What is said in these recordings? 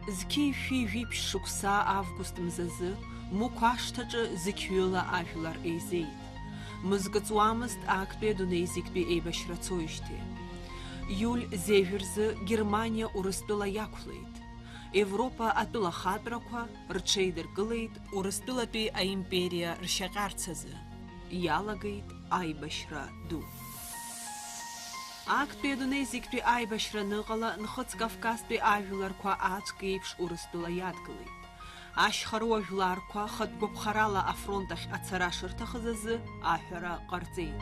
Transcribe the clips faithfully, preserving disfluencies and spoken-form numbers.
Зқьи шәи жәиԥшь шықәса август мзазы Мықә ашҭаҿы зқьҩыла ажәлар еизеит. Мызкы ҵуамызт актәи адунеи зегьтәи еибашьра цоижьҭеи. Иуль зежә рзы Германиа Урыстәыла иақәлеит. Европа атәыла хаҵәрақәа рҽеидыркылеит Урыстәылатәи аимпериа ршьаҟьарц азы. Иалагеит аибашьра ду. Актәи адунеи зегьтәи аибашьра аныҟала, Нхыҵ Кавказтәи ажәларқәа аӡәк еиԥш Урыстәыла иадгылеит. Ашьхарыуа жәларқәа хатә гәаԥхарала афронт ахь ацара шырҭахыз азы аҳәара ҟарҵеит.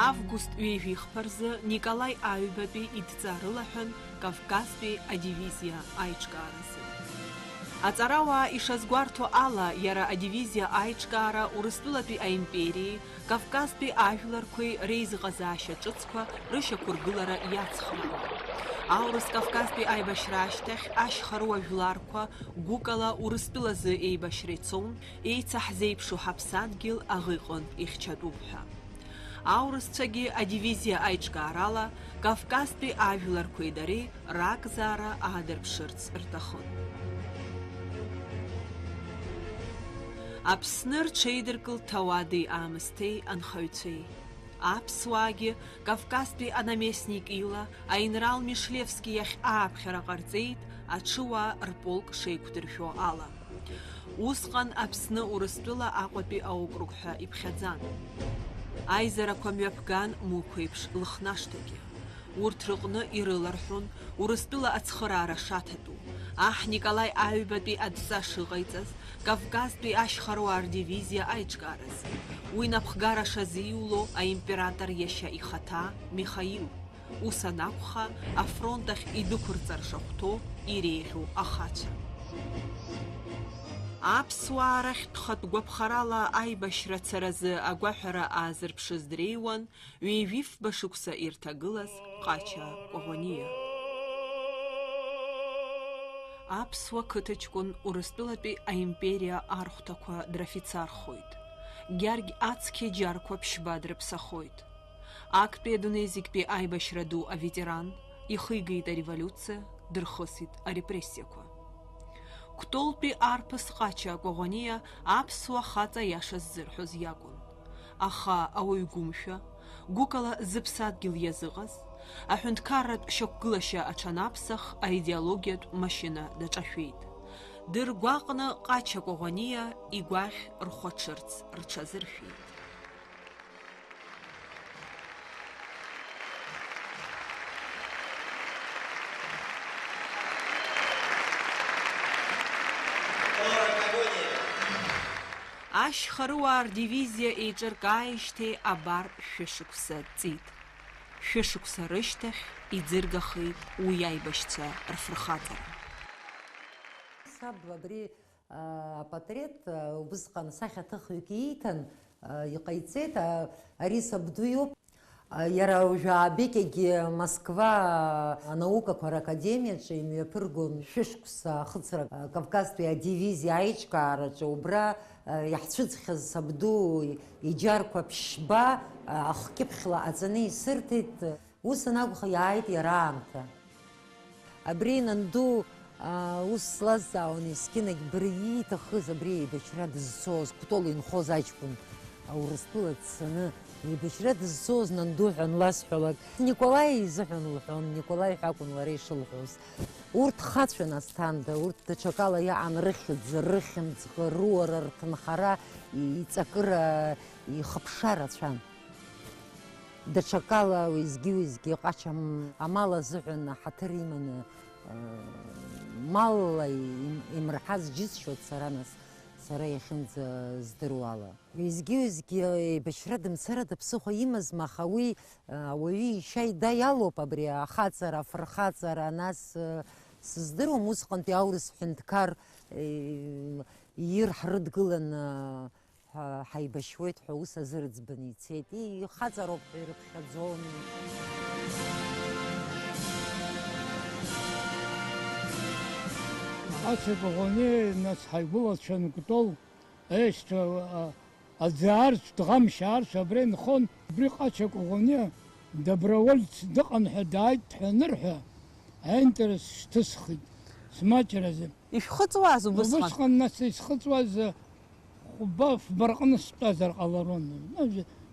Август ҩажәихԥа рзы Николаи Аҩбатәи идҵа рылаҳәан Кавказтәи адивизиа аиҿкааразы. Аҵарауаа ишазгәарҭо ала, иара адивизиа аиҿкаара Урыстәылатәи аимпериеи Кавказтәи ажәларқәеи реизыҟазаашьа ҿыцқәа рышьақәыргылара иацхраауан. Аурыс Кавказтәи аибашьра ашьҭахь ашьхарыуа жәларқәа гәыкала Урыстәылазы еибашьра ицон, еицаҳзеиԥшу ҳаԥсадгьыл аӷа иҟынтә ихьчатәуп ҳәа. Аурысцәагьы адивизиа аиҿкаарала Кавказтәи ажәларқәеи дареи ракзаара аадырԥшырц рҭахын. Аԥсны рҽеидыркылт ҭауади-аамысҭеи анхаҩцәеи. Аԥсуаагьы Кавказтәи анаместник ила аинрал Мишлевски иахь ааԥхьара ҟарҵеит, аҽыуаа рполк шеиқәдыршәо ала. Усҟан Аԥсны Урыстәыла Аҟәатәи аокруг ҳәа иԥхьаӡан. Аизарақәа мҩаԥган Мықә еиԥш Лыхнашҭагьы. Урҭ рыҟны ирыларҳәон Урыстәыла ацхыраара шаҭатәу, аҳ Николаи Аҩбатәи адҵа шыҟаиҵаз, Кавказтәи ашьхаруаа рдивизиа аиҿкаараз, уи напхгара шазиуло аимператор иашьа ихаҭа Михаил, ус анакәха, афронт ахь идәықәырҵар шахәҭоу иреиӷьу ахацәа. Аԥсуаа рахьтә хатә гәаԥхарала аибашьра царазы агәаҳәара аазырԥшыз дреиуан ҩажәифба шықәса ирҭагылаз Ҟача Коӷониа. Аԥсуа қыҭаҷкәын Урыстәылатәи аимпериа архәҭақәа драфицархоит. Гьаргь ацқьа џьарқәа ԥшьба дрыԥсахоит. Актәи адунеи зегьтәи аибашьра ду аветеран ихигеит ареволиуциа, дырхысит арепрессиақәа. Кәтолтәи арԥыс Ҟача Коӷониа аԥсуа хаҵа иаша ззырҳәоз иакәын. Аха ауаҩ гәымшәа, гәыкала зыԥсадгьыл иазыҟаз, аҳәынҭқарратә шьақәгылашьа аҽанаԥсах аидеологиатә машьына даҿашәеит. Дыргәаҟны Ҟача Коӷониа игәаӷь рхәаҽырц рҽазыршәеит. Ашьхарыуаа рдивизиа еиҿыркааижьҭеи абар шәышықәса ҵит. Шәышықәса рышьҭахь иӡыргахеит уи аибашьцәа рфырхаҵара. Саб абри, а, апатреҭ, а, убысҟан сахьаҭыхҩык ииҭан, а, иҟаиҵеит, а, ари сабду иоуп. Иара Жәаабекьагьы Москва анаукақәа ракадемиаҿы имҩаԥыргон. Шәышықәса ахыҵра Кавказтәи адивизиа аиҿкаараҿы убра иаҳцәыӡхьаз сабду иџьарқәа ԥшьба ахкьыԥхьла аҵаны исырҭеит. Ус анакәха, иааит иара аамҭа. Абри нанду, аа, ус слазҵаауан, есқьынагь бара ииҭахыз абри еибашьра дызцоз, Кәтол инхоз аҷкәын, Урыстәыла дцаны еибашьра дызцоз нанду ҳәа анласҳәалак, Николаи изыҳәан лҳәон, Николаи ҳәа акәын лара ишылҳәоз. Урҭ хацәан Асҭанда, урҭ даҽакала иаан рыхьӡ, рыхьымӡӷ, руара, рҭынхара, иҵакыра, ихыԥша рацәан. Даҽакала уеизгьы-уеизгьы Ҟача м-, амал азыҳәан аҳаҭыр иманы, э, малла им-, имырҳаз џьысшьоит сара, нас, сара иахьынӡаздыруала. Уеизгьы-уеизгьы еибашьрада-мцарада ԥсыхәа имазма, аха уи, э, ауаҩы ишьа ида иалоуп абри ахаҵара, афырхаҵара, нас, э, сыздыруам усҟантәи аурыс ҳәынҭқар, э, ир ҳрыдгыланы, ҳа-, ҳаибашьуеит ҳәа ус азы рыӡбаны ицеит. Ихаҵароуп ҳәа ирыԥхьаӡон. Ацәа Коӷониа, нас, ҳаигәылацәан Кәтол, аешьцәа, а, аӡы аарцә, дӷамшь аарцә абра инхон. Убри Ҟача Коӷониа добровольц дыҟан ҳәа дааит ҳәа анырҳәа, аинтерес шьҭысхит. Смаҷразы. Ишәхыҵуаз убысҟан? Убысҟан, нас, исхыҵуаз, хәба-фба рҟны стәазар ҟаларон. Нас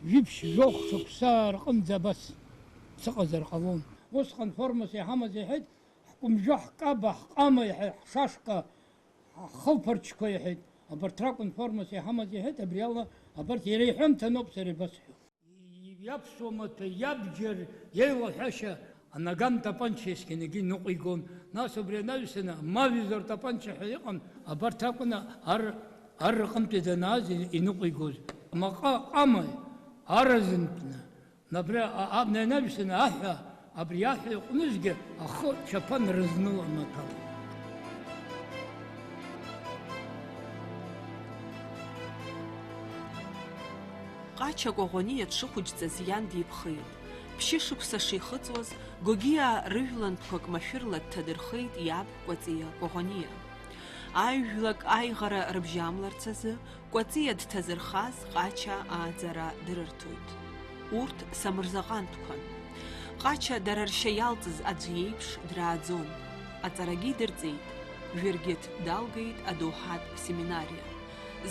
жәиԥшь-жәохә шықәса рҟынӡа абас сыҟазар ҟалон. Усҟан формас иҳамаз иҳәеит, ҳкәымжәы, ҳкаба, ҳҟама иҳәеит, ҳшашка, ҳхылԥарчқәа иҳәеит. Абарҭ ракәын формас иҳамаз иҳәеит, абри ала, абарҭ иара иҳәамҭаноуп сара ибасҳәо. Иаԥсуа маҭәа, иабџьар, иеилаҳәашьа анаган тапанча есқьынагьы иныҟәигон. Нас убри анаҩсаны, мавизор тапанча ҳәа иҟан, абарҭ акәын ар, ар рҟынтәи данааз и-, иныҟәигоз. Маҟа ҟамаҩ, аразынтәны, абри а-, абна инаҩсаны аҳәа, абри аҳәа иҟәнызгьы ахы чаԥан рызнылан маҭәала. Ҟача Коӷониа дшыхәыҷӡаз иан дипхеит. Ԥшьышықәса шихыҵуаз, Гогиаа рыжәлантәқәак машәырла дҭадырхеит иаб Кәаҵиа Коӷониа. Аҩ-жәлак аиӷара рыбжьамларц азы Кәаҵиа дҭазырхаз Ҟача ааӡара дырырҭоит. Урҭ самырзаҟантәқәан. Ҟача дара ршьа иалҵыз аӡә иеиԥш драаӡон. Аҵарагьы идырҵеит. Жәыргьыҭ далгеит адоуҳатә семинариа.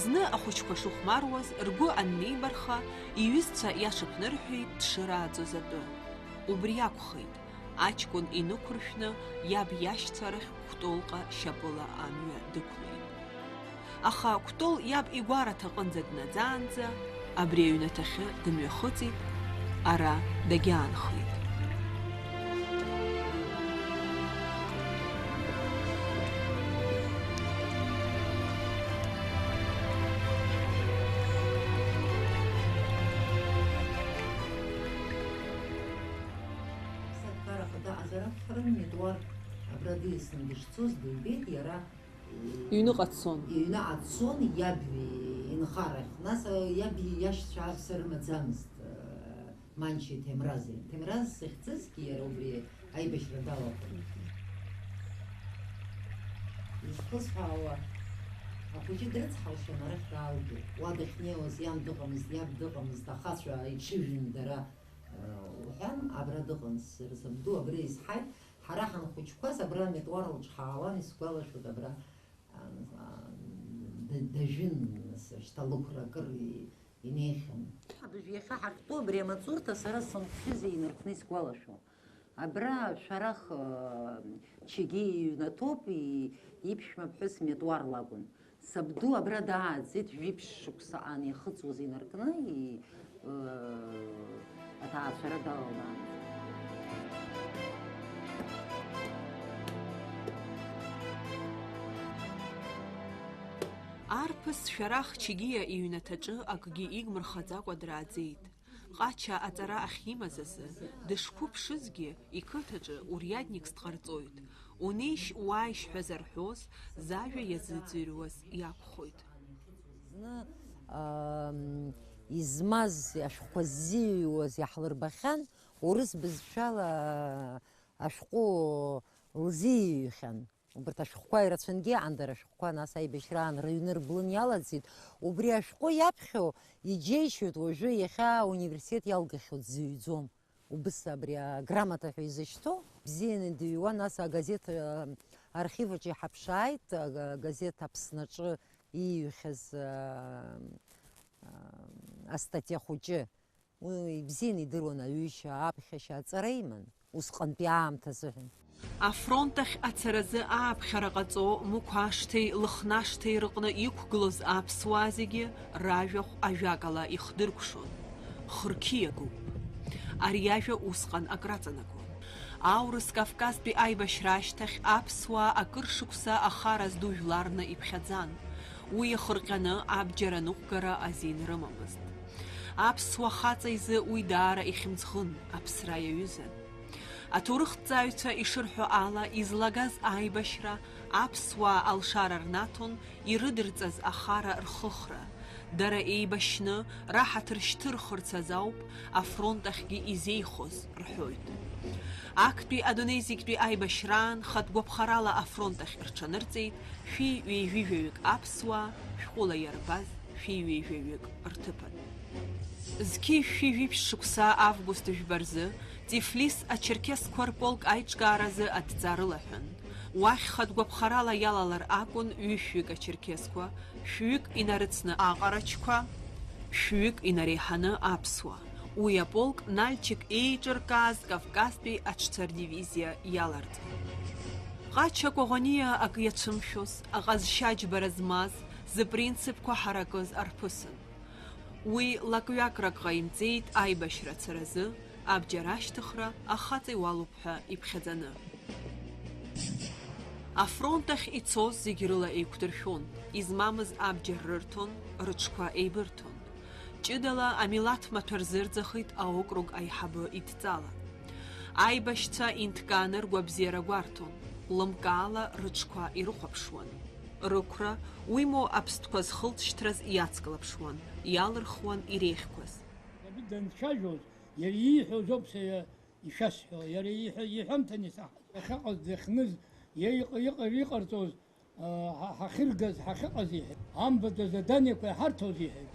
Зны ахәыҷқәа шыхәмаруаз ргәы аннеибарха, иҩызцәа иашаԥнырҳәеит дшырааӡоз атәы. Убри акәхеит, аҷкәын инықәыршәны иаб иашьцәа рахь Кәтолҟа шьапыла амҩа дықәлеит. Аха Кәтол иаб игәараҭаҟынӡа днаӡаанӡа, абри аҩнаҭахьы дымҩахыҵит, ара дагьаанхеит. Аԥсабара ахада аӡәыр акәхарын, Метуар абра диасны дышцоз дылбеит, иара Иҩныҟа дцон. Иҩныҟа дцон иаб инхарахь. Нас, а, иаб иашьцәа аԥса рымаӡамызт, а, Манчеи Ҭемрази. Ҭемраз захьӡызгьы иара убри аибашьра далахәын. Изхысҳәаауа, ахәыҷы дрыцҳаушьан арахь раалгеит. Уа дахьнеиуаз иан дыҟамызт, иаб дыҟамызт, ахацәа иҽыжәын дара, а, уҳәан, абра дыҟан сара сабду, абра изҳаит. Ҳара ҳанхәыҷқәаз абра аметуар лҿҳаауан, исгәалашәоит, абра д-, дажәын, нас, шьҭа лықәра акыр и-, инеихьан. Абыржә иахьа ҳахьтәоу абри амаҵурҭа сара сынхәшәызеи инаркны исгәалашәом. Абра Шәарах, э, Чегиа иҩнаҭоуп, и-, иԥшәма ԥҳәыс Метуар лакәын. Сабду абра дааӡеит, жәиԥшь шықәса анихыҵуаз инаркны, и-, Аҭаацәара далалаанӡа. Арԥыс Шәарах Чегиа иҩнаҭаҿы акгьы игмырхаӡакәа драаӡеит. Ҟача аҵара ахьимаз азы, дышқәыԥшызгьы, иқыҭаҿы уриадникс дҟарҵоит, унеишь-уааишь ҳәа зарҳәоз, зажәа иазыӡырҩуаз иакәхоит. Зны, ам, измаз ашәҟәқәа ззиҩуаз иаҳлырбахьан, урыс бызшәала ашәҟәы лзиҩхьан. Убарҭ ашәҟәқәа ирацәангьы иҟан, дара ашәҟәқәа нас аибашьраан рыҩны рблын иалаӡит. Убри ашәҟәы иаԥхьо иџьеишьоит уажәы иахьа ауниверситет иалгахьоу дзыҩӡом. Убыс абри аграмота ҳәа изышьҭоу, бзианы дыҩуан, нас агазеҭ, э, архив аҿы иҳаԥшааит, ага-, агазеҭ Аԥсны аҿы ииҩхьаз, э, э, астатиа хәыҷы. Уи ибзианы идыруан аҩышьа, аԥхьашьа, аҵара иман, усҟантәи аамҭа азыҳәан. Афронт ахь ацаразы ааԥхьара ҟаҵо Мықә ашҭеи Лыхнашҭеи рыҟны иқәгылоз аԥсуаа зегьы ражәахә ажәакала ихдыркәшон. Хырқьиагоуп. Ари ажәа усҟан акраҵанакуан. Аурыс Кавказтәи аибашьра ашьҭахь аԥсуаа акыр шықәса ахара зду жәларны иԥхьаӡан. Уи иахырҟьаны абџьар аныҟәгара азин рымамызт. Аԥсуа хаҵа изы уи даара ихьымӡӷын, аԥсра иаҩызан. Аҭоурыхҭҵааҩцәа ишырҳәо ала, излагаз аибашьра аԥсуаа алшара рнаҭон ирыдырҵаз ахара рхыхра. Дара еибашьны раҳаҭыр шьҭырхырц азы ауп афронт ахьгьы изеихоз, рҳәоит. Актәи адунеи зегьтәи аибашьраан хатә гәаԥхарала афронт ахь рҽанырҵеит шәи ҩеижәижәаҩык аԥсуаа, шәҟәыла иарбаз шәи ҩеижәаҩык рҭыԥан. Зқьи шәи жәиԥшь шықәса август жәба рзы Тифлис ачерқьесқәа рполк аиҿкааразы адҵа рылаҳәан. Уахь хатә гәаԥхарала иалалар акәын ҩышәҩык ачерқьесқәа, шәҩык инарыцны аҟарачқәа, шәҩык инареиҳаны аԥсуа. Уи аполк Нальчик еиҿыркааз Кавказтәи аҽцәа рдивизиа иаларҵон. Ҟача Коӷониа ак иацәымшәоз, аҟазшьа џьбара змаз, зыпринципқәа ҳаракыз арԥысын. Уи лакҩакрак ҟаимҵеит аибашьра ацаразы, абџьар ашьҭыхра ахаҵа иуалуп ҳәа иԥхьаӡаны. Афронт ахь ицоз зегь рыла еиқәдыршәон, измамыз абџьар рырҭон, рыҽқәа еибырҭон. Ҷыдала амилаҭ маҭәа рзырӡахит аокруг аиҳабы идҵала. Аибашьцәа инҭкааны ргәабзиара гәарҭон, лымкаала рыҽқәа ирыхәаԥшуан. Рықәра, уимоу аԥстәқәа зхылҵшьҭраз иацклаԥшуан, иалырхуан иреиӷьқәаз. Абри данцәажәоз, иара ииҳәоз ауп са ишәасҳәо, иара иҳәа-, иҳәамҭан исаҳаз. Иахьыҟаз, дахьныз, иа-, иҟ-, иҟ-, иҟарҵоз, а, ҳа-, ҳахьыргаз, ҳахьыҟаз иҳәеит. Амбатәи азаданиақәа иҳарҭоз иҳәеит.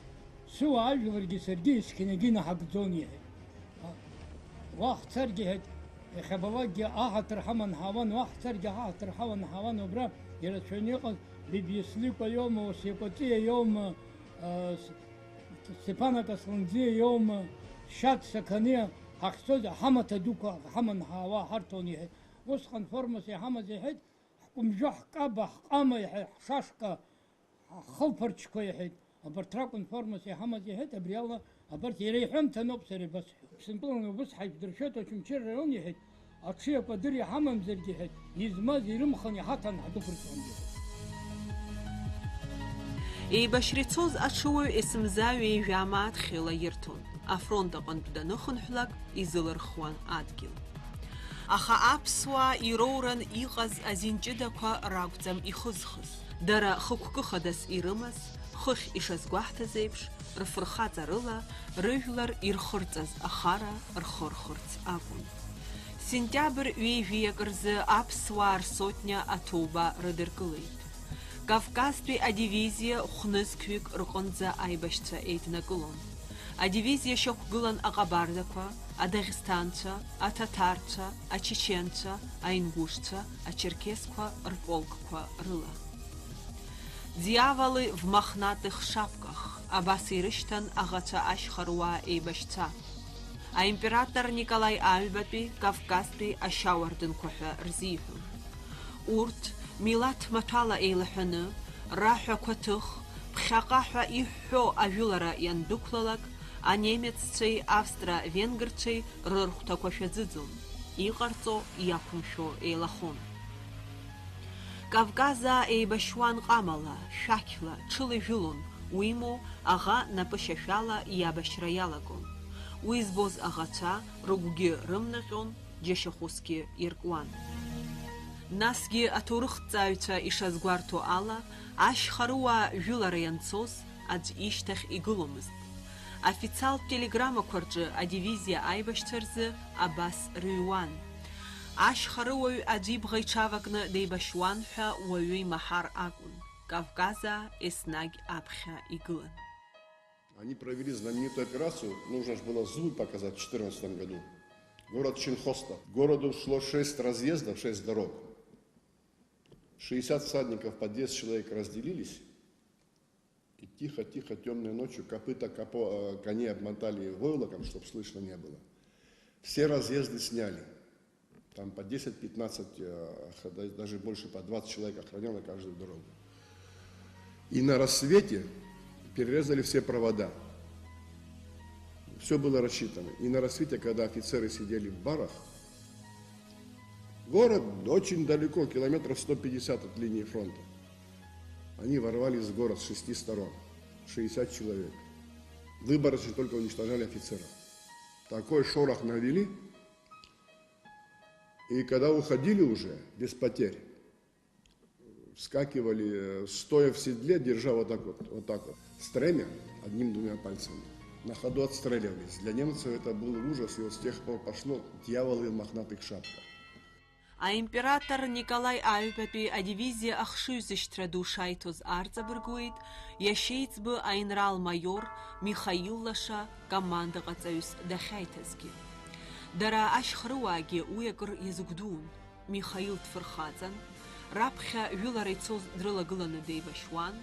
Сыуаа ажәларгьы саргьы есқьынагьы инаҳагӡон иҳәеит. А, уа ҳцаргьы иҳәеит, иахьабалакгьы аҳаҭыр ҳаман ҳаауан, уа ҳцаргьы аҳаҭыр ҳаман ҳаауан, убра ирацәаҩны иҟаз Бибиесликәа иоума, Осиакәаҵиа иоума, а, с-, Степан Акасланӡиа иоума, Шьаҭ Сақаниа ҳахьцоз ҳамаҭа дуқәа ҳаман ҳаауа ҳарҭон иҳәеит. Усҟан формас иҳамаз иҳәеит, ҳкәымжәы, ҳкаба, ҳҟама иҳәеит, ҳшашка, ҳхылԥарчқәа иҳәеит. Абарҭ ракәын формас иҳамаз иҳәеит, абри ала абарҭ иара иҳәамҭаноуп сара ибасҳәо. Сынтәыланы убыс ҳаишәдыршәоит Очамчыра араион иҳәеит. Аҽы акәадыр иҳамамзаргьы ҳәа, измаз ирымхын иҳаҭан ҳдәықәырҵон. Еибашьра ицоз аҽыуаҩ есымза ҩеижәа мааҭ хьыла ирҭон, афронт аҟынтә даныхынҳәлак изылырхуан адгьыл. Аха аԥсуаа ироуран иҟаз азин ҷыдақәа ракәӡам ихызхыз. Дара хықәкы хадас ирымаз, хыхь ишазгәаҳҭаз еиԥш, рфырхаҵарыла рыжәлар ирхырҵаз ахара рхырхырц акәын. Сентиабр ҩажәи акы рзы аԥсуаа рсотниа аҭоуба рыдыркылеит. Кавказтәи адивизиа хә-нызқьҩык рҟынӡа аибашьцәа еиднакылон. Адивизиа шьақәгылан аҟабардақәа, адагьсҭанцәа, аҭаҭарцәа, ачеченцәа, аингушцәа, ачерқьесқәа рполкқәа рыла. Дьяволы в мохнатых шапках, абас ирышьҭан аӷацәа ашьхаруаа еибашьцәа. Аимператор Николаи Аҩбатәи Кавказтәи ашьауардынқәа ҳәа рзиҳәон. Урҭ, милаҭ маҭәала еилаҳәаны, раҳәақәа ҭых, ԥхьаҟа ҳәа иҳәҳәо ажәылара иандәықәлалак, анемеццәеи австро-венгрцәеи рырхәҭақәа шәаӡыӡон, иҟарҵо иақәымшәо еилахон. Кавказаа еибашьуан ҟамала, шәақьла, ҽыла ижәылон, уимоу, аӷа напышьашәала иабашьра иалагон. Уи збоз аӷацәа рыгәгьы рымнаҟьон, џьашьахәысгьы иркуан. Насгьы аҭоурыхҭҵааҩцәа ишазгәарҭо ала, ашьхарыуаа жәылара ианцоз аӡә ишьҭахь игыломызт. Официалтә телеграммақәа рҿы адивизиа аибашьцәа рзы абас рыҩуан: Ашьхарыуаҩ аӡә ибӷа иҽавакны деибашьуан ҳәа уаҩы имаҳар акәын. Кавказаа еснагь аԥхьа игылан. Они провели знаменитую операцию, нужно же было зубы показать в четырнадцатом году. Город Чинхоста. К городу шло шесть разъездов, шесть дорог. Шестьдесят всадников по десять человек разделились. И тихо-тихо темной ночью копыта копо-, э, коней обмотали войлоком, чтоб слышно не было. Все разъезды сняли. Там по десять-пятнадцать, э, х-, да-, даже больше, по двадцать человек охраняло каждую дорогу. И на рассвете перерезали все провода. Всё было рассчитано. И на рассвете, когда офицеры сидели в барах, город очень далеко, километров сто пятьдесят от линии фронта. Они ворвались в город с шести сторон. Шестьдесят человек. Выборочно только уничтожали офицеров. Такой шорох навели. И когда уходили уже без потерь, вскакивали, э, стоя в седле, держа вот так вот, вот так вот, стремя одним-двумя пальцами. На ходу отстреливались. Для немцев это был ужас, и вот с тех пор пошло «Дьяволы в мохнатых шапках». Аимператор Николаи Аҩбатәи адивизиа ахшыҩзышьҭра ду шаиҭоз арҵабыргуеит иашьеиҵбы аинрал-маиор Михаил лаша командаҟаҵаҩыс дахьаиҭазгьы. Дара ашьхарыуаагьы уи акыр иазыгәдуун. Михаил дфырхаҵан, Раԥхьа жәылара ицоз дрылагыланы деибашьуан,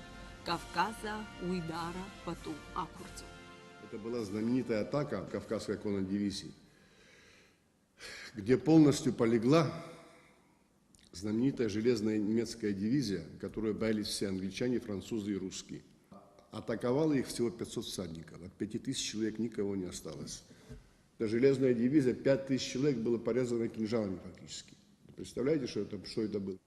Кавказа уи даара пату ақәырҵон. Это была знаменитая атака Кавказской конной дивизии, где полностью полегла знаменитая железная немецкая дивизия, которую боялись все англичане, французы и русские. Атаковало их всего пятьсот всадников. От пяти тысяч человек никого не осталось. Эта железная дивизия, пять тысяч человек было порезано кинжалами фактически. Представляете, что это, что это было?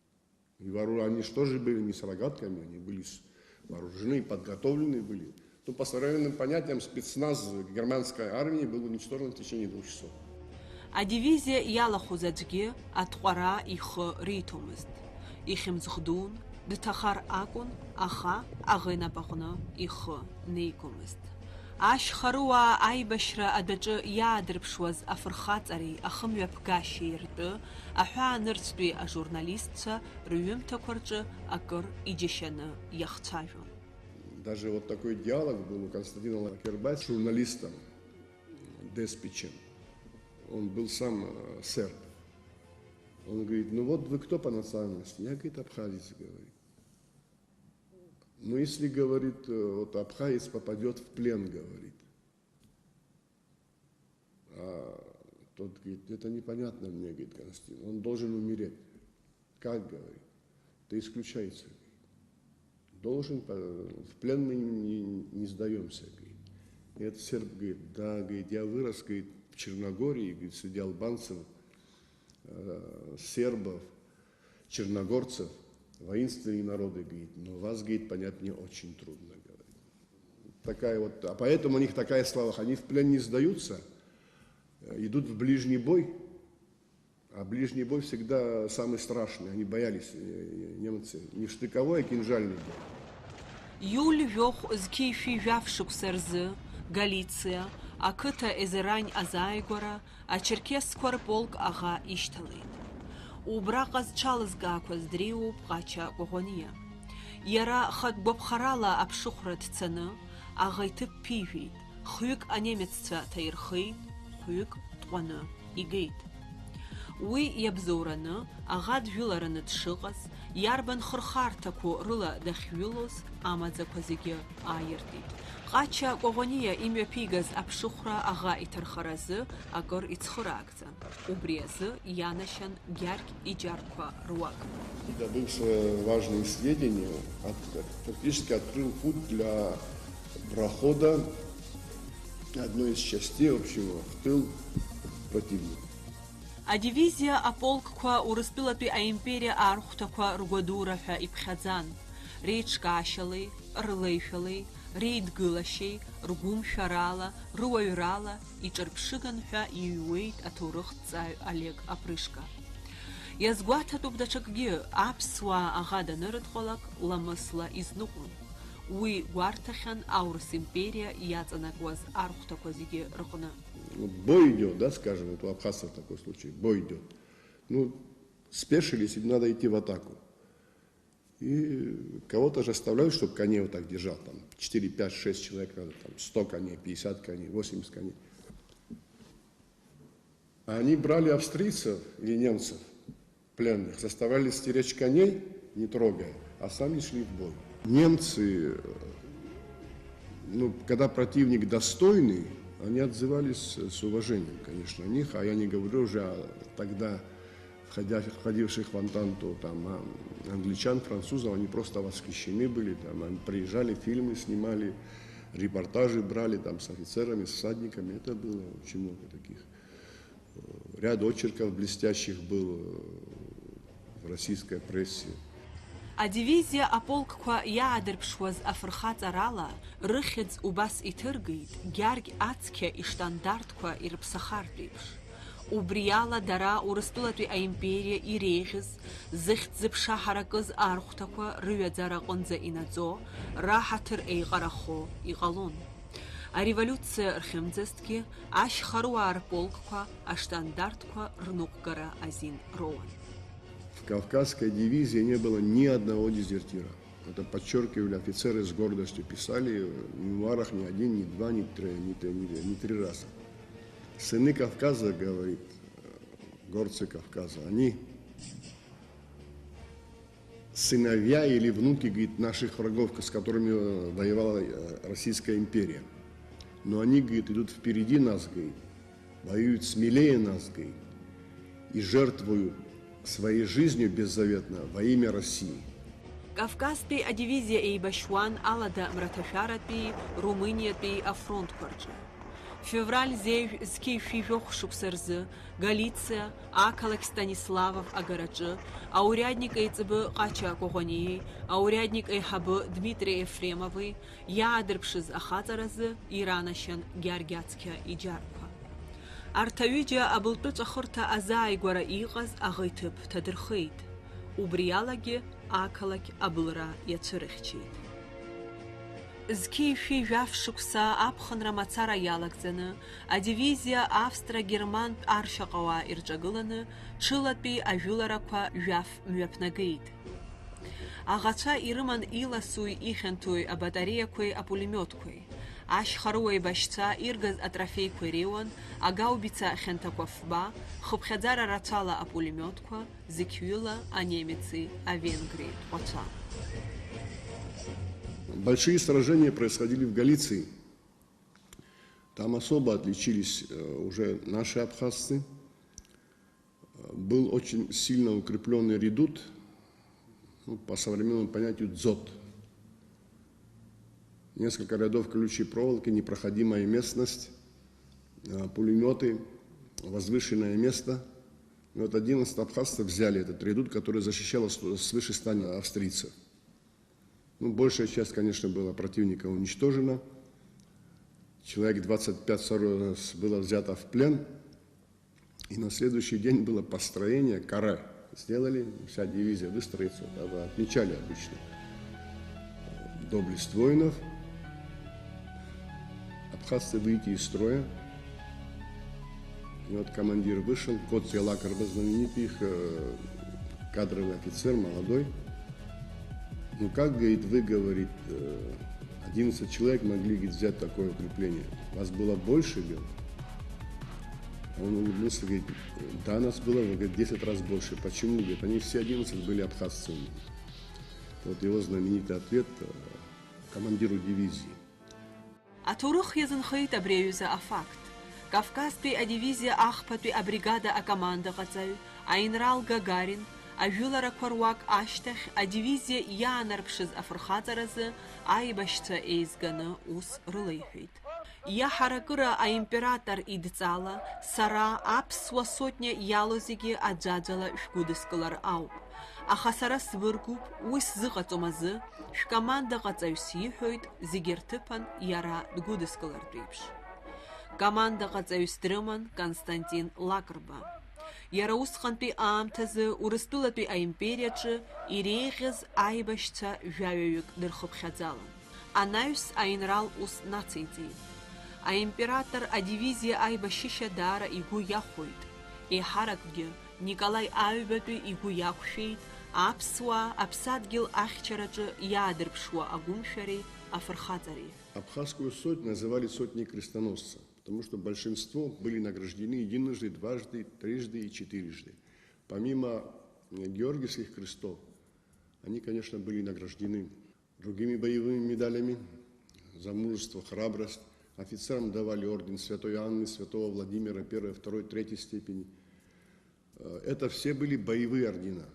И воору-, они что же были не с рогатками, они были с-, вооружены и подготовлены были. Ну, по современным понятиям, спецназ германской армии был уничтожен в течение двух часов. Адивизиа иалахәыз аӡәгьы аҭҟәара ихы риҭомызт. Ихьымӡӷ дуун, дҭахар акәын, аха аӷа инапаҟны ихы неигомызт. Ашьхарыуаа аибашьра адәаҿы иаадырԥшуаз афырхаҵареи ахымҩаԥгашьеи ртәы аҳәаанырцәтәи ажурналистцәа рҩымҭақәа рҿы акыр иџьашьаны иахцәажәон. Даже вот такой диалог был у Константина Лакербайса с журналистом Деспичем. Он был сам э, серб. Он говорит: «Ну вот вы кто по национальности?» Я, говорит, абхазец, говорит. «Ну если, говорит, э, вот абхазец попадет в плен, говорит». А тот говорит: «Это непонятно мне, говорит, Константин, он должен умереть». «Как, говорит, это исключается, говорит. Должен, по- в плен мы не, не- не сдаемся, говорит». И этот серб говорит: «Да, говорит, я вырос, говорит, в Черногории, говорит, среди албанцев, э, сербов, черногорцев, воинственные народы, говорит, но вас, говорит, понять мне очень трудно», говорит. Такая вот, а поэтому у них такая слава, они в плен не сдаются, э, идут в ближний бой, а ближний бой всегда самый страшный, они боялись, э, немцы, не штыковой, а кинжальный бой. Иуль жәохә зқьи жәшәи жәаф шықәса рзы Галициа ақыҭа Езерань азааигәара ачерқьесқәа рполк аӷа ишьҭалеит. Убраҟа зҽалызкаақәаз дреиуоуп Ҟача Коӷониа. Иара хатә гәаԥхарала аԥшыхәра дцаны, аӷа иҭыԥ ԥижәеит, хҩык анемеццәа ҭаирхеит, хәҩык тҟәаны игеит. Уи иабзоураны, аӷа джәылараны дшыҟаз, иарбан хырхарҭақәоу рыла дахьҩылоз амаӡақәа зегьы ааиртит. Ҟача Коӷониа имҩаԥигаз аԥшыхәра аӷа иҭархаразы акыр ицхыраагӡан. Убри азы ианашьан Гьаргь иџьарқәа руак. Добыв свои важные сведения, от- практически открыл путь для прохода одной из частей, в общем, в тыл противника. Адивизиа аполкқәа Урыстәылатәи аимпериа архәҭақәа ргәадура ҳәа иԥхьаӡан. Реиҿкаашьалеи, рлеишәалеи, реидгылашьеи, ргәымшәарала, рыуаҩрала иҿырԥшыган ҳәа иҩуеит аҭоурыхҭҵааҩ Олег Апрышко. Иазгәаҭатәуп даҽакгьы, аԥсуаа аӷа данырыдҟалак ламысла изныҟәон. Уи гәарҭахьан аурыс империа иаҵанакуаз архәҭақәа зегьы рҟны. Вот бой идет, да, скажем, вот у абхазцев такой случай, бой идет. Ну, спешились, и надо идти в атаку. И кого-то же оставляют, чтобы коней вот так держал, там, четыре, пять, шесть человек надо, там, сто коней, пятьдесят коней, восемьдесят коней. А они брали австрийцев или немцев, пленных, заставляли стеречь коней, не трогая, а сами шли в бой. Немцы, э, ну, когда противник достойный, они отзывались с уважением, конечно, о них, а я не говорю уже о тогда входя- входивших в Антанту там, а, англичан, французов, они просто восхищены были, там, они приезжали, фильмы снимали, репортажи брали там с офицерами, с всадниками, это было очень много таких. Ряд очерков блестящих был в российской прессе. Адивизиа аполкқәа иаадырԥшуаз афырхаҵарала, рыхьӡ убас иҭыргеит Гьаргь ацқьа иштандартқәа ирыԥсахартә еиԥш. Убриала дара Урыстәылатәи аимпериа иреиӷьыз, зыхьӡ-зыԥша ҳаракыз архәҭақәа рыҩаӡара аҟынӡа инаӡо, раҳаҭыр еиҟарахо иҟалон. Ареволиуциа рхьымӡазҭгьы, ашьхаруаа рполкқәа аштандартқәа рныҟәгара азин роуан. В Кавказской дивизии не было ни одного дезертира. Это подчеркивали офицеры, с гордостью писали, в мемуарах ни один, ни два, ни три, ни три, ни три, ни три раза. Сыны Кавказа, говорит, э, горцы Кавказа, они сыновья или внуки, говорит, наших врагов, с которыми, э, воевала, э, Российская империя. Но они, говорит, идут впереди нас, говорит, воюют смелее нас, говорит, и жертвуют своей жизнью беззаветно во имя России. Кавказтәи адивизиа еибашьуан Алада мраҭашәаратәи Румыниатәи афронтқәа рҿы. Февраль зеижә зқьи жәшәи жәохә шықәса рзы Галициа, ақалақь Станиславов агараҿы, аурядник еиҵбы Ҟача Коӷониеи аурядник еиҳабы Дмитри Ефремови иаадырԥшыз ахаҵаразы иранашьан Гьаргь ацқьа иџьарқәа. Арҭ аҩыџьа абылтәы ҿахырҭа азааигәара иҟаз аӷа иҭыԥ ҭадырхеит. Убри алагьы ақалақь абылра иацәырыхьчеит. Зқьи жәшәи жәаф шықәса аԥхынра мацара иалагӡаны, адивизиа австро-германтә аршьаҟауаа ирҿагыланы, ҽылатәи ажәыларақәа жәаф мҩаԥнагеит. Аӷацәа ирыман иласуи ихьанҭоуи абатареиақәеи апулемиотқәеи. Ашьхарыуа еибашьцәа иргаз атрофеиқәа иреиуан агаубица хьанҭақәа фба, хыԥхьаӡара рацәала апулемиотқәа, зықьҩыла анемеци авенгри тҟәацәа. Большие сражения происходили в Галиции. Там особо отличились, э, уже наши абхазцы. Э, был очень сильно укреплённый редут, ну, по современному понятию дзот. Несколько рядов колючей проволоки, непроходимая местность, э, пулемёты, возвышенное место. И вот одиннадцать абхазцев взяли этот редут, который защищало с-, свыше ста австрийцев. Ну, большая часть, конечно, была противника уничтожена. Человек двадцать пять сорок было взято в плен. И на следующий день было построение, каре сделали, вся дивизия выстроится, вот, а вы отмечали обычно доблесть воинов. Абхазцы выйти из строя. И вот командир вышел, Коци Лакарба, знаменитый их, э, кадровый офицер, молодой. Ну как, говорит, вы, говорит, э, одиннадцать человек могли, говорит, взять такое укрепление. Вас было больше, говорит. А он улыбнулся, говорит, да, нас было, говорит, десять раз больше. Почему? Говорит, они все одиннадцать были абхазцами. Вот его знаменитый ответ, э, командиру дивизии. Аҭоурых иазынхеит абри аҩыза афакт. Кавказтәи адивизиа ахԥатәи абригада акомандаҟаҵаҩ, аинрал Гагарин, ажәыларақәа руак ашьҭахь адивизиа иаанарԥшыз афырхаҵаразы аибашьцәа еизганы ус рылеиҳәеит. Иаҳаракыра аимператор идҵала, сара аԥсуа сотниа иалоу зегьы аӡәаӡәала шәгәыдыскылар ауп. Аха сара сбыргуп, уи сзыҟаҵом азы, шәкомандаҟаҵаҩ сиҳәоит, зегьы рҭыԥан иара дгәыдыскылартә еиԥш. Командаҟаҵаҩс дрыман Константин Лакрба. Иара усҟантәи аамҭазы Урыстәылатәи аимпериаҿы иреиӷьыз аибашьцәа жәаҩаҩык дырхыԥхьаӡалан. Анаҩс аинрал ус нациҵеит. Аимператор адивизиа аибашьышьа даара игәы иахәоит. Еиҳаракгьы Николаи Аҩбатәи игәы иақәшәеит аԥсуаа аԥсадгьыл ахьчараҿы иаадырԥшуа агәымшәареи афырхаҵареи. Абхазскую сотню называли сотней крестоносца, потому что большинство были награждены единожды, дважды, трижды и четырежды. Помимо, э, георгиевских крестов, они, конечно, были награждены другими боевыми медалями за мужество, храбрость. Офицерам давали орден Святой Анны, Святого Владимира первой, второй, третьей степени. Э, это все были боевые ордена,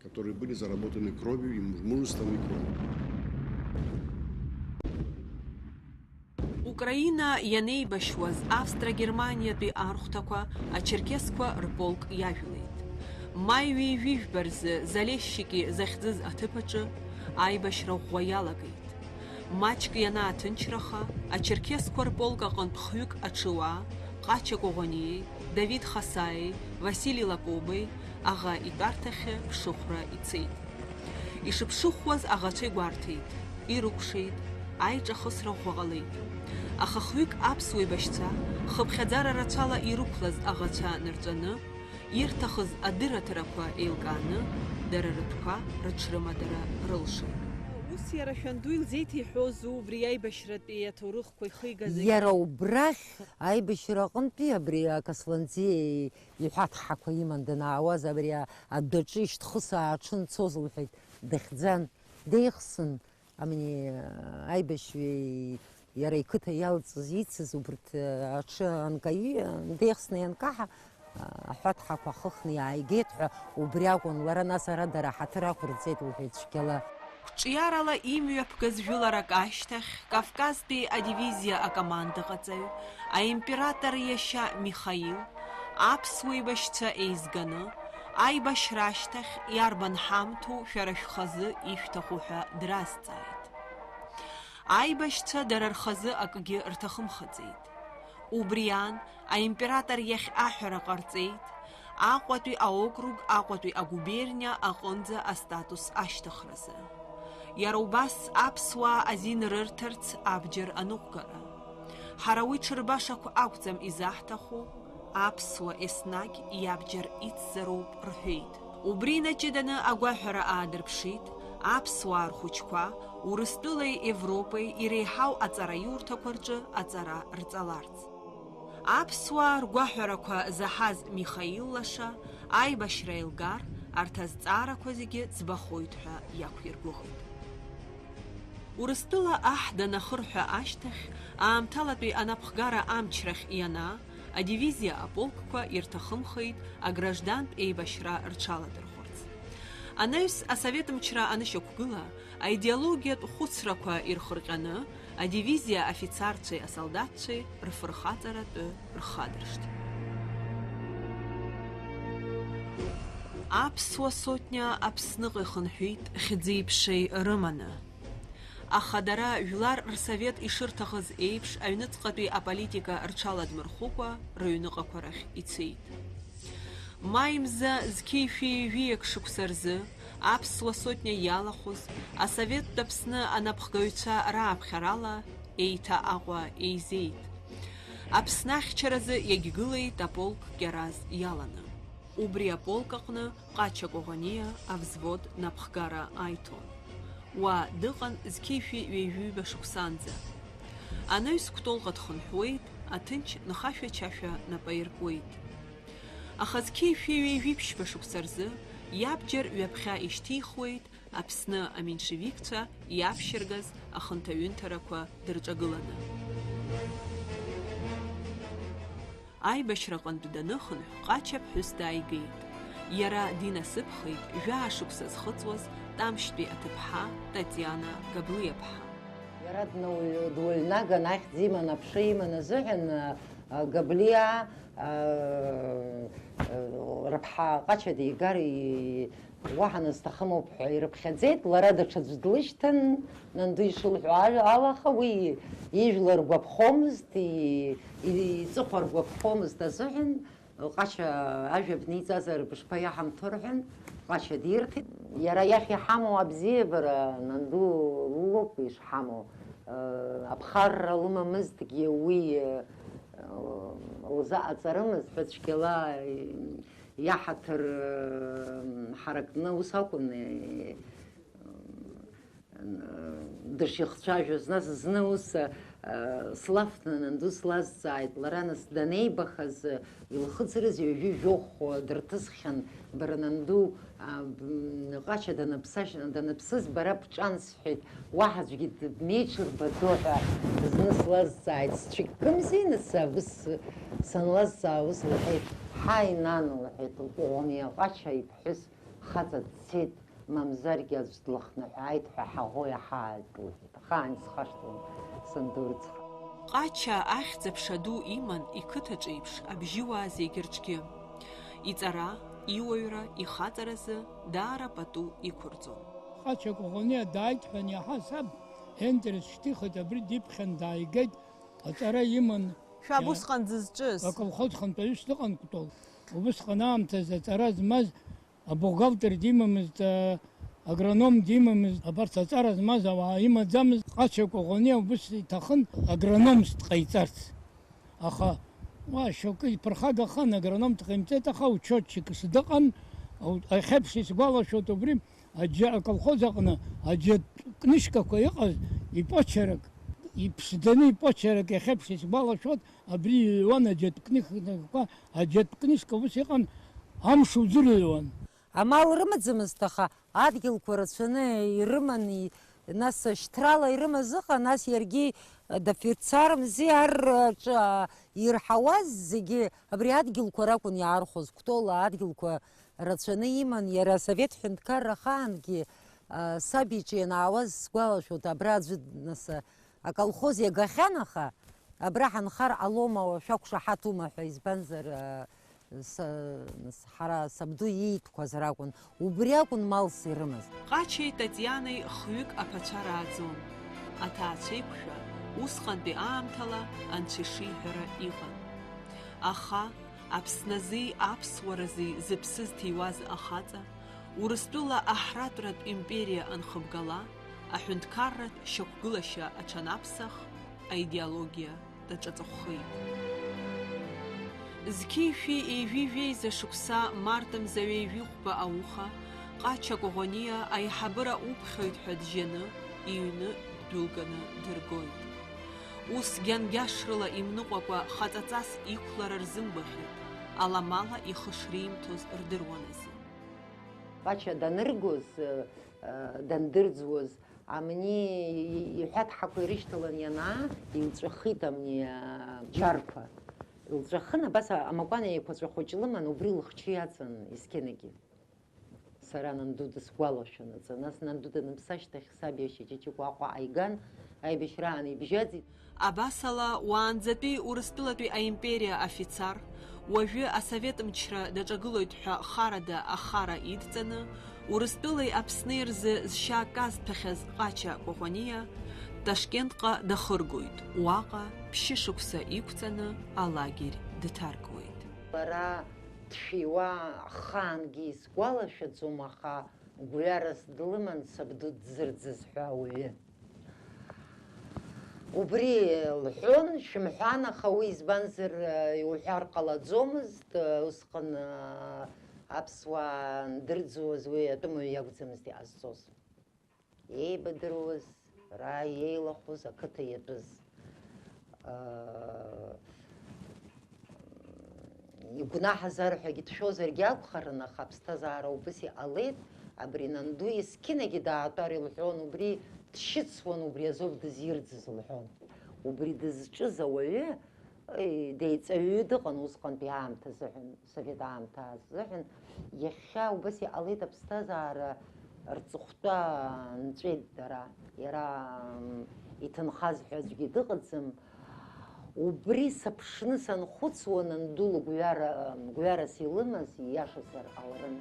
которые были заработаны кровью и мужеством и кровью. Украина ианеибашьуаз Австро-Германиатәи архәҭақәа ачерқьесқәа рполк иажәлеит. Маи ҩажәи жәба рзы Залешчики захьӡыз аҭыԥ аҿы аибашьра ӷәӷәа иалагеит. Маҷк ианааҭынчраха, ачерқьесқәа рполк аҟынтә хҩык аҽуаа, Ҟача Коӷониеи, Давид Хасаиеи, Васили Лакобеи аӷа итәарҭахьы ԥшыхәра ицеит. Ишыԥшыхәуаз аӷацәа игәарҭеит, ирыкәшеит, аиҿахысра ӷәӷәа ҟалеит. Аха хҩык аԥсуа еибашьцәа, хыԥхьаӡара рацәала ирықәлаз аӷацәа нырҵәаны, ирҭахыз адырраҭарақәа еилкааны, дара рытәқәа рыҽрымадара рылшеит. Ус иара шәанду илзеиҭеиҳәозу убри аибашьратәи аҭоурыхқәа ихигаз? Иара убрахь аибашьра аҟынтәи абри акасланӡиа иҳәаҭҳақәа иман данаауаз, абри адәаҿы ишьҭхысаа аҽынцоз лҳәеит. Дахьӡан, деихсын, амни, аибашьҩы иара иқыҭа иалҵыз, ицыз убырҭ аҽы анкаҩы, деихсны ианкаҳа, аҳәаҭҳақәа хыхны иааигеит ҳәа убри акәын, лара нас ара дара ҳаҭыр ақәырҵеит лҳәеит цәгьала. Қәҿиарала имҩаԥгаз жәыларак ашьҭахь, Кавказтәи адивизиа акомандаҟаҵаҩ, аимператор иашьа Михаил, аԥсуа еибашьцәа еизганы, аибашьра ашьҭахь иарбан ҳамҭоу шәара шәхазы ишәҭаху ҳәа дразҵааит. Аибашьцәа дара рхазы акгьы рҭахымхаӡеит. Убри аан, аимператор иахь аҳәара ҟарҵеит, Аҟәатәи аокруг, Аҟәатәи агуберниа аҟынӡа астатус ашьҭыхразы. Иара убас аԥсуаа азин рырҭарц абџьар аныҟәгара. Ҳара уи ҽырбашақә акәӡам изаҳҭаху, аԥсуа еснагь иабџьар ицзароуп рҳәеит. Убри инаҷыданы агәаҳәара аадырԥшит аԥсуаа рхәыҷқәа Урыстәылеи Европеи иреиҳау аҵараиурҭақәа рҿы аҵара рҵаларц. Аԥсуаа ргәаҳәарақәа заҳаз Михаил лаша аибашьра еилгар, арҭ азҵаарақәа зегьы ӡбахоит ҳәа иақәиргәыӷит. Урыстәыла аҳ данахырҳәа ашьҭахь, аамҭалатәи анапхгара амчрахь ианаа, адивизиа аполкқәа ирҭахымхеит аграждантә еибашьра рҽаладырхәырц. Анаҩс асовет мчра анышьақәгыла, аидеологиатә хәыцрақәа ирхырҟьаны, адивизиа афицарцәеи асолдаҭцәеи рфырхаҵара атәы рхадыршҭит. Аԥсуа сотниа Аԥсныҟа ихынҳәит хьӡи-ԥшеи рыманы. Аха дара жәлар рсовет ишырҭахыз еиԥш аҩныҵҟатәи аполитика рҽаладмырхәыкәа рыҩныҟақәа рахь ицеит. Маи мза зқьи шәи ҩажәи акы шықәса рзы аԥсуа сотниа иалахәыз асоветтә Аԥсны анапхгаҩцәа рааԥхьарала еиҭа Аҟәа еизеит. Аԥсны ахьчаразы иагьгылеит аполк Кьараз иаланы. Убри аполк аҟны Ҟача Коӷониа авзвод напхгара аиҭон. Уа дыҟан зқьи шәи ҩажәи ҩба шықәсанӡа. Анаҩс Кәтолҟа дхынҳәуеит, аҭынч нхашәа-чашәа нап аиркуеит. Аха зқьи шәи ҩажәи ԥшьба шықәса рзы иабџьар ҩаԥхьа ишьҭихуеит Аԥсны аменшевикцәа иаԥшьыргаз ахынҭаҩынҭарақәа дырҿагыланы. Аибашьраҟынтә даныхынҳә, Ҟача ԥҳәыс дааигеит. Иара динасыԥхеит жәаа шықәса зхыҵуаз Тамшьтәи аҭыԥҳа Татиана Габлиаԥҳа. Иара днауаҩ-, дуаҩнаган, ахьӡ иман, аԥша иман азыҳәан, а, Габлиа, а, а, рыԥҳа Ҟача дигар и-, Уаҳа назҭахымоуп ҳәа ирыԥхьаӡеит, лара даҽаӡә длышьҭан, нанду ишылҳәо ала, аха уи ижәла ргәаԥхомызт, и-, и-, иҵыхәа ргәаԥхомызт азыҳәан, Ҟача ажәа бниҵазар бышԥаиаҳамҭо рҳәан, Ҟача дирҭеит. Иара иахь иҳамоу абзиабара нанду лоуп ишҳамоу. Аԥхарра лымамызҭгьы уи лзаҟаҵарымызт ҳәа цәгьала иаҳаҭыр, м, ҳаракны ус акәын, е, м, дышихцәажәоз, нас зны ус, а, слафны нанду слазҵааит, лара нас данеибахаз, илхыҵрыз ҩажәи жәохә дырҭысхьан, бара нанду, а, б-, м, Ҟача даныԥсаж-, даныԥсыз бара бҿан сҳәеит, уаҳа аӡәгьы дмеиҽырбаӡо ҳәа зны слазҵааит, сцәыккымзи, нас, абыс санлазҵаа, ус лҳәеит, ҳаи, нан, лҳәеит, лкәыӷәан иаҟәача иԥҳәыс хаҵа дцеит, мамзаргьы аӡә длыхныҳәааит ҳәа ҳаӷоу иаҳааит, лҳәеит, ахаан исхашҭуам санду рыцҳа. Ҟача ахьӡ-аԥша ду иман иқыҭаҿ еиԥш абжьыуаа зегь рҿгьы. Иҵара, иуаҩра, ихаҵаразы даара пату иқәырҵон. Ҟача Коӷониа дааит ҳәа аниаҳа, саб Ендерс шьҭихит, абри диԥхьан дааигеит, аҵара иман. Шәаб усҟан дзызҿыз? Аколхоз хантәаҩыс дыҟан Кәтол. Убысҟан аамҭазы аҵара змаз абухгалтер димамызт, а, агроном димамызт, абарҭ аҵара змаз ауаа имаӡамызт. Ҟача Коӷониа убыс иҭахын агрономс дҟаиҵарц. Аха уа шьоукы иԥырхагахан, агроном дҟаимҵеит, аха учетчикс дыҟан, ау-, иахьеиԥш исгәалашәоит убри, аџьа-, аколхоз аҟны аџьатә книжкақәа иҟаз, ипочерк, иԥшӡаны ипочерк иахьеиԥш исгәалашәоит, абри иҩуан аџьатә книжкақәа, аџьатә книжка ус иҟан, амш узырҩуан. амал рымаӡамызт, аха адгьылқәа рацәаны ирыман, и-, нас шьҭрала ирымаз ыҟан, нас иаргьы, э, дафицармзи ар, э, ҿа-, ирҳауаз зегьы абри адгьылқәа ракәын иаархәоз. Кәтола адгьылқәа рацәаны иман, иара асовет ҳәынҭқарра ахаангьы, а, саб иҿы ианаауаз сгәалашәоит, абра аӡәы, нас, а, аколхоз иагахьан, аха абра ҳанхар ҟалома, шәақәшаҳаҭума ҳәа, избанзар, а, са-, нас, ҳара сабду иитәқәаз ракәын, убри акәын малс ирымаз. Ҟачеи Татианеи хҩык аԥацәа рааӡон. Аҭаацәеиқәшәа усҟантәи аамҭала анцәа ишиҳәара иҟан. Аха Аԥснази аԥсуарази зыԥсы зҭиуаз ахаҵа, Урыстәыла аҳратәратә империа анхыбгала, аҳәынҭқарратә шьақәгылашьа аҽанаԥсах, аидеологиа даҿаҵахәхеит. Зқьи шәи ҩажәи жәеиза шықәса март мза ҩажәи хәба ауха, Ҟача Коӷониа аиҳабыра уԥхьоит ҳәа джьаны, иҩны ддәылганы дыргоит. Ус гьангьашрыла имныҟәакәа, хаҵаҵас иқәлара рзымгәаӷьит, аламала ихы шримҭоз рдыруан азы. Ҟача даныргоз, э, э, дандырӡуаз, амни иҳәаҭҳақәа ирышьҭалан ианаа, илҵәахит амни, э, џьарқәа. Илҵәахын, абас амакәан еиқәаҵәа хәыҷ лыман, убри лыхчы иаҵан есқьынагьы. Сара нанду дысгәалашәанаҵы. Нас нанду даныԥсы ашьҭахь саб иашьа Ҷыҷыкәа Аҟәа ааиган, аибашьраан ибжьаӡит. Абасала, уаанӡатәи Урыстәылатәи аимпериа афицар, уажәы асовет мчра даҿагылоит ҳәа харада ахара идҵаны, Урыстәылеи Аԥсни рзы зшьа казҭәахьаз Ҟача Коӷониа Ташкентҟа дахыргоит, уаҟа ԥшьышықәса иқәҵаны алагерь дҭаркуеит. Лара дшәиуа ахаангьы исгәалашәаӡом, аха гәҩарас длыман сабду дзырӡыз ҳәа ауаҩы. Убри лҳәон, шәымҳәан, аха уи избанзар, э, иуҳәар ҟалаӡомызт, э, усҟан, э, аԥсуаа ндырӡуаз уи атәымуаҩ иакәӡамызт иҟазҵоз. Еибадыруаз, ра еилахәыз, ақыҭа иатәыз. Аа, игәнаҳазар ҳәагьы дшәозаргьы акәхарын, аха аԥсҭазаара убыс иҟалеит, абри нанду есқьынагьы даатәар илҳәон, убри дшьыцуан, убри азоуп дызирӡыз лҳәон. Убри дызҿыз ауаҩы, Ы, деиҵаҩы дыҟан усҟантәи аамҭа азыҳәан, совет аамҭа азыҳәан. Иахьа убас иҟалеит, аԥсҭазаара рҵыхәтәа нҵәеит дара. Иара, м, иҭынхаз ҳәа аӡәгьы дыҟаӡам. Убри сыԥшны санхәыцуа, нанду лыгәҩара, м, гәҩарас илымаз ииашазар ҟаларын.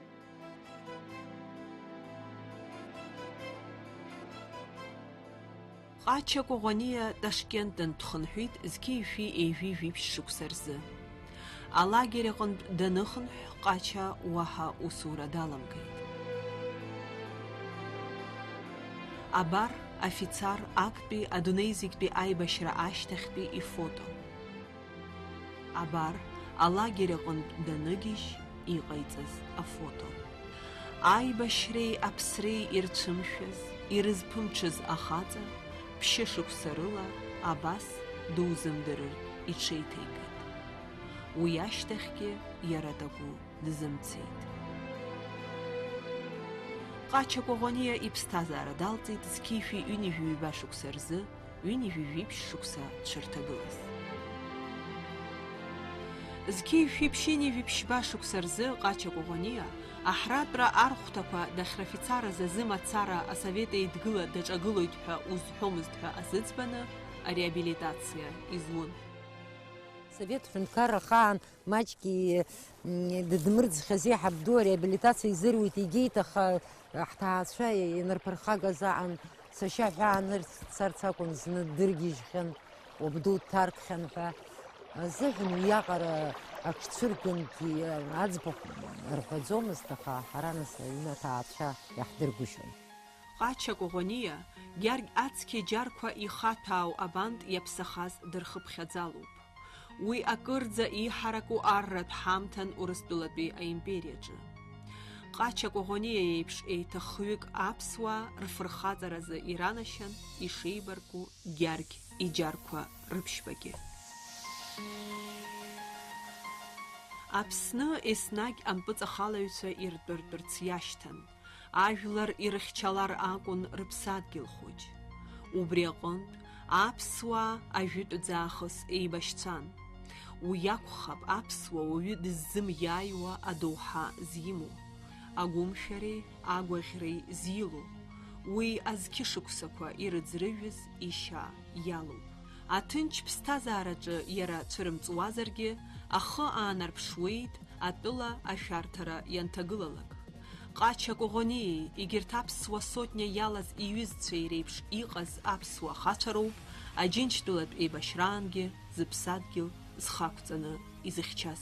Ҟача Коӷониа Ташкент дынтәхынҳәит зқьи жәшәи ҩажәи жәиԥшь шықәса рзы. Алагер аҟынтә даныхынҳә, Ҟача уаҳа усура даламгеит. Абар, афицар актәи адунеи зегьтәи аибашьра ашьҭахьтәи ифото. Абар, алагер аҟынтә даныгьежь иҟаиҵаз афото. Аибашьреи аԥсреи ирцәымшәаз, ирызԥымҽыз ахаҵа, ԥшьышықәса рыла абас дузымдырыртә иҽеиҭеикит. Уи ашьҭахьгьы иара такәы дызымцеит. Ҟача Коӷониа иԥсҭазаара далҵит зқьи жәшәи ҩынҩажәи ҩба шықәса рзы, ҩынҩажәи жәиԥшь шықәса дшырҭагылаз. Зқьи жәшәи ԥшьынҩажәи ԥшьба шықәса рзы Ҟача Коӷониа аҳратәра архәҭақәа дахьрафицарыз азы мацара Асовет Еидгыла даҿагылоит ҳәа узҳәомызт ҳәа азыӡбаны ареабилитациа изун. Совет ҳәынҭқарра ахаан маҷк и-, м, дыдмырӡхьази, ҳабду ареабилитациа изыруит, игеит, аха ҳҭаацәа ианырԥырхагаз аан, сашьа ҳәа аанырцарц акәын, зны дыргьежьхьан, уабду дҭаркхьан ҳәа азыҳәан уиаҟара аҽцәыргангьы аӡбахә рҳәаӡомызт, аха ҳара нас аҩны аҭаацәа иаҳдыргәышьон. Ҟача Коӷониа Гьаргь ацқьа иџьарқәа ихаҭәаау абант иаԥсахаз дырхыԥхьаӡалоуп. Уи акырӡа иҳараку арратә ҳамҭан Урыстәылатәи аимпериаҿы. Ҟача Коӷониа иеиԥш еиҭах хҩык аԥсуаа рфырхаҵаразы иранашьан ишеибарку Гьаргь иџьарқәа рыԥшьбагьы. Аԥсны еснагь ампыҵахалаҩцәа иртәыртәырц иашьҭан, ажәлар ирыхьчалар акәын рыԥсадгьыл хәыҷ. Убри аҟынтә аԥсуаа ажәытәӡаахыс еибашьцәан. Уи акәхап аԥсуа уаҩы дыззымиааиуа адоуҳа зимоу, агәымшәареи агәаӷьреи зилоу, уи азқьышықәсақәа ирыӡрыжәыз ишьа иалоуп. Аҭынч ԥсҭазаараҿы иара цәырымҵуазаргьы, ахы аанарԥшуеит атәыла ашәарҭара ианҭагылалак. Ҟача Коӷониеи егьырҭ аԥсуа сотниа иалаз иҩызцәеи реиԥш иҟаз аԥсуа хацәа роуп Аџьынџьтәылатә еибашьраангьы зыԥсадгьыл зхы ақәҵаны изыхьчаз.